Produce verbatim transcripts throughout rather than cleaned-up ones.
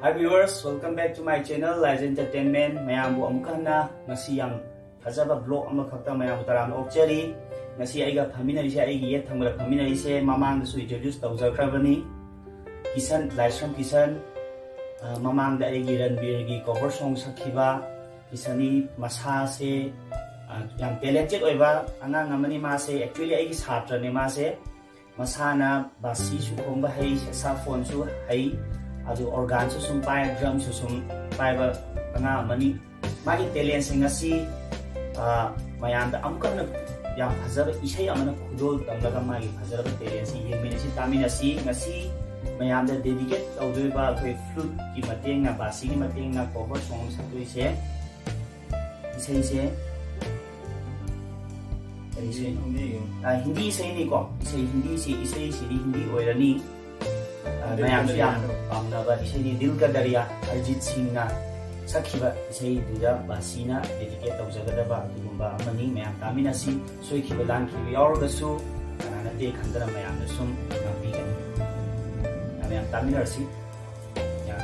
Hi viewers, welcome back to my channel, Liza Entertainment. ꯃꯌꯥꯝꯕꯨ ꯑꯃꯨꯛ ꯍꯟꯅ ꯉꯁꯤ ꯌꯥꯝ ꯐꯖꯕ vlog ꯑꯃꯈꯛꯇ ꯃꯌꯥꯝꯕꯨ ꯇꯔꯥꯝꯅ ꯑꯣꯛꯆꯔꯤ꯫ ꯉꯁꯤ ꯑꯩꯒ ꯐꯝꯃꯤꯟꯅꯔꯤꯁꯦ, ꯑꯩꯒꯤ ꯌꯦꯠ ꯊꯪꯕꯗ ꯐꯝꯃꯤꯟꯅꯔꯤꯁꯦ, ꯃꯃꯥꯡꯗꯁꯨ introduce ꯇꯧꯖꯈ꯭ꯔꯕꯅꯤ, ꯀꯤꯁꯟ, ꯂꯥꯏꯁ꯭ꯔꯝ ꯀꯤꯁꯟ꯫ ꯑ, ꯃꯃꯥꯡꯗ ꯑꯩꯒꯤ ꯔꯟꯕꯤꯔꯒꯤ cover song ꯁꯛꯈꯤꯕ ꯀꯤꯁꯟꯅꯤ꯫ ꯃꯁꯥꯁꯦ, ꯑ, ꯌꯥꯝ talented ꯑꯣꯏꯕ ꯑꯉꯥꯡ ꯑꯃꯅꯤ꯫ ꯃꯥꯁꯦ actually ꯑꯩꯒꯤ ꯁꯥꯇ꯭ꯔꯅꯦ꯫ ꯃꯥꯁꯦ ꯃꯁꯥꯅ ꯕꯥꯁꯤꯁꯨ ꯈꯣꯡꯕ ꯍꯩ, saxophoneꯁꯨ ꯍꯩ, ꯑꯗꯨ organꯁꯨ ꯁꯨꯝ ꯄꯥꯏ, drumꯁꯨ ꯁꯨꯝ ꯄꯥꯏꯕ ꯑꯉꯥꯡ ꯑꯃꯅꯤ꯫ ꯃꯥꯒꯤ talentꯁꯤꯡ ꯑꯁꯤ, ꯑ, ꯃꯌꯥꯝꯗ ꯑꯃꯨꯛ ꯍꯟꯅ ꯌꯥꯝ ꯐꯖꯕ ꯏꯁꯩ ꯑꯃꯅ ꯈꯨꯗꯣꯜ ꯇꯝꯂꯒ ꯃꯥꯒꯤ ꯐꯖꯔꯕ talentꯁꯤ ꯌꯦꯡꯃꯤꯟꯅꯁꯤ, ꯇꯥꯃꯤꯟꯅꯁꯤ꯫ ꯉꯁꯤ ꯃꯌꯥꯝꯗ dedicate ꯇꯧꯗꯣꯏꯕ ꯑꯩꯈꯣꯏ fluteꯀꯤ ꯃꯇꯦꯡꯅ, ꯕꯥꯁꯤꯒꯤ ꯃꯇꯦꯡꯅ cover song ꯁꯛꯇꯣꯏꯁꯦ, ꯏꯁꯩꯁꯦ ꯀꯔꯤ ꯏꯁꯩꯅꯣ? ꯍꯤꯟꯗꯤꯒꯤ꯫ ꯑ, ꯍꯤꯟꯗꯤ ꯏꯁꯩꯅꯤꯀꯣ꯫ ꯏꯁꯩ, ꯍꯤꯟꯗꯤꯁꯤ, ꯏꯁꯩꯁꯤꯗꯤ ꯍꯤꯟꯗꯤ ꯑꯣꯏꯔꯅꯤ꯫ ꯑ, ꯃꯌꯥꯝꯁꯨ ꯌꯥꯝꯅ ꯄꯥꯝꯅꯕ ꯏꯁꯩꯅꯤ, ꯗꯤꯜ ꯀꯥ ꯗꯔꯤꯌꯥ, ꯑꯔꯤꯖꯤꯠ ꯁꯤꯡꯅ ꯁꯛꯈꯤꯕ ꯏꯁꯩꯗꯨꯗ ꯕꯥꯁꯤꯅ dedicate ꯇꯧꯖꯒꯗꯕ ꯑꯗꯨꯒꯨꯝꯕ ꯑꯃꯅꯤ꯫ ꯃꯌꯥꯝ ꯇꯥꯃꯤꯟꯅꯁꯤ꯫ ꯁꯣꯏꯈꯤꯕ ꯂꯥꯟꯈꯤꯕ ꯌꯥꯎꯔꯒꯁꯨ ꯀꯅꯥ ꯅꯠꯇꯦ ꯈꯟꯗꯅ ꯃꯌꯥꯝꯅ ꯁꯨꯝ ꯉꯥꯛꯄꯤꯒꯅꯤ꯫ ꯃꯌꯥꯝ ꯇꯥꯃꯤꯟꯅꯔꯁꯤ꯫ ꯌꯥꯝ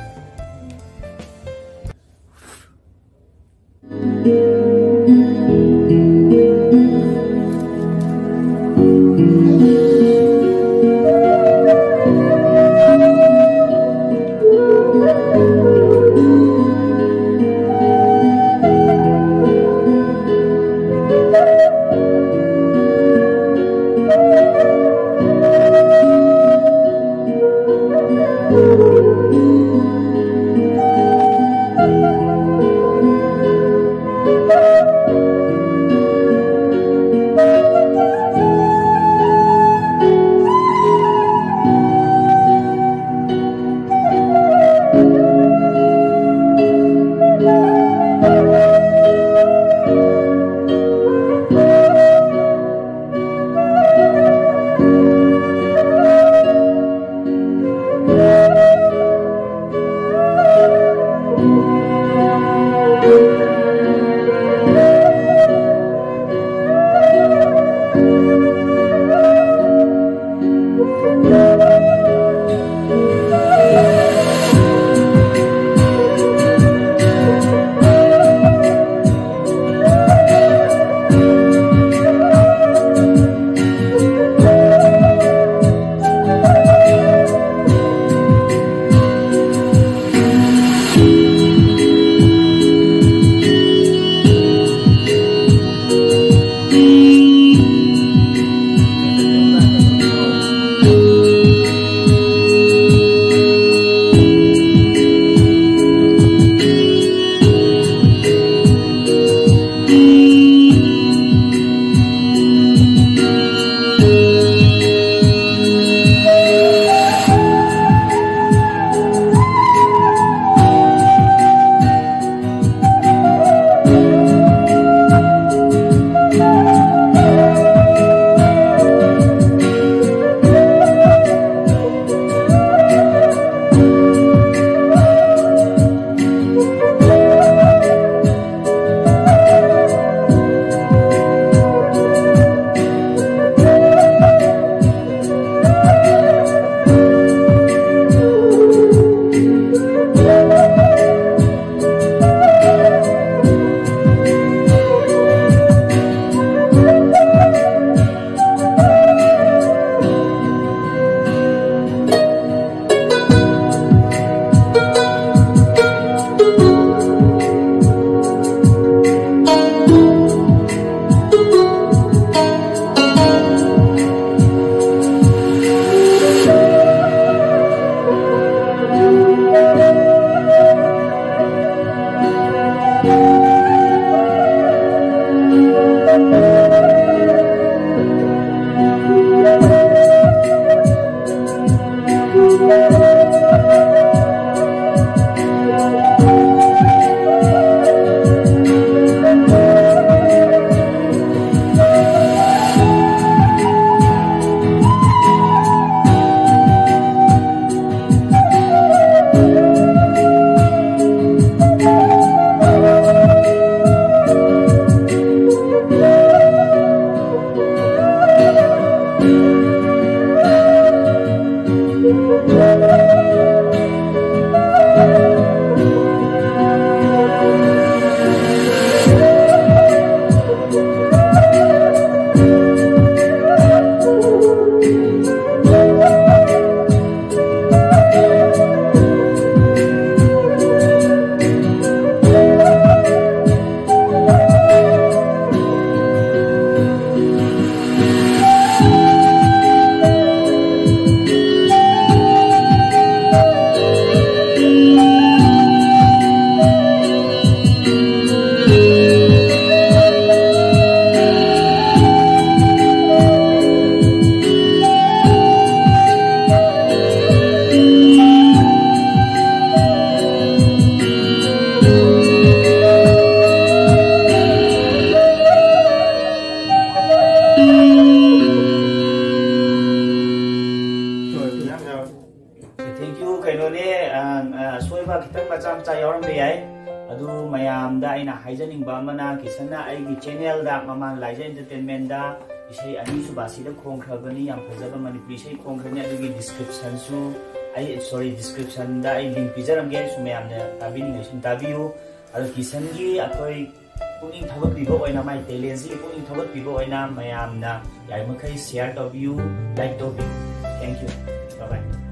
Thank you. ꯀꯩꯅꯣꯅꯦ, ꯑ, ꯑ, ꯑꯁꯣꯏꯕ ꯈꯤꯇꯪ ꯃꯆꯥ ꯃꯆꯥ ꯌꯥꯎꯔꯝꯕ ꯌꯥꯏ꯫ ꯑꯗꯨ ꯃꯌꯥꯝꯗ ꯑꯩꯅ ꯍꯥꯏꯖꯅꯤꯡꯕ ꯑꯃꯅ, ꯀꯤꯁꯟꯅ ꯑꯩꯒꯤ ꯆꯦꯅꯦꯜꯗ, ꯃꯃꯥꯡ ꯂꯥꯏꯖ ꯏꯟꯇꯔꯇꯦꯟꯃꯦꯟꯗ ꯏꯁꯩ ꯑꯅꯤ ꯁꯨꯕ ꯑꯁꯤꯗ ꯈꯣꯡꯈ꯭ꯔꯕꯅꯤ, ꯌꯥꯝ ꯐꯖꯕ ꯃꯅꯤꯄꯨꯔꯤ ꯏꯁꯩ ꯈꯣꯡꯈ꯭ꯔꯅꯤ꯫ ꯑꯗꯨꯒꯤ ꯗꯤꯁꯀ꯭ꯔꯤꯞꯁꯟꯁꯨ ꯑꯩ, ꯁꯣꯔꯤ, ꯗꯤꯁꯀ꯭ꯔꯤꯞꯁꯟꯗ ꯑꯩ ꯂꯤꯡ ꯄꯤꯖꯔꯝꯒꯦ꯫ ꯁꯨꯝ ꯃꯌꯥꯝꯅ ꯇꯥꯕꯤꯅꯤꯡꯉꯩ ꯁꯨꯝ ꯇꯥꯕꯤꯌꯨ꯫ ꯑꯗꯣ ꯀꯤꯁꯟꯒꯤ ꯑꯩꯈꯣꯏ ꯄꯨꯛꯅꯤꯡ ꯊꯧꯒꯠꯄꯤꯕ ꯑꯣꯏꯅ, ꯃꯥꯏ ꯇꯦꯂꯦꯟꯁꯤꯒꯤ ꯄꯨꯛꯅꯤꯡ ꯊꯧꯒꯠꯄꯤꯕ ꯑꯣꯏꯅ ꯃꯌꯥꯝꯅ ꯌꯥꯔꯤꯃꯈꯩ ꯁꯤꯌꯥꯔ ꯇꯧꯕꯤꯌꯨ, ꯂꯥꯏꯛ ꯇꯧꯕꯤꯌꯨ꯫ Thank you. Bye bye.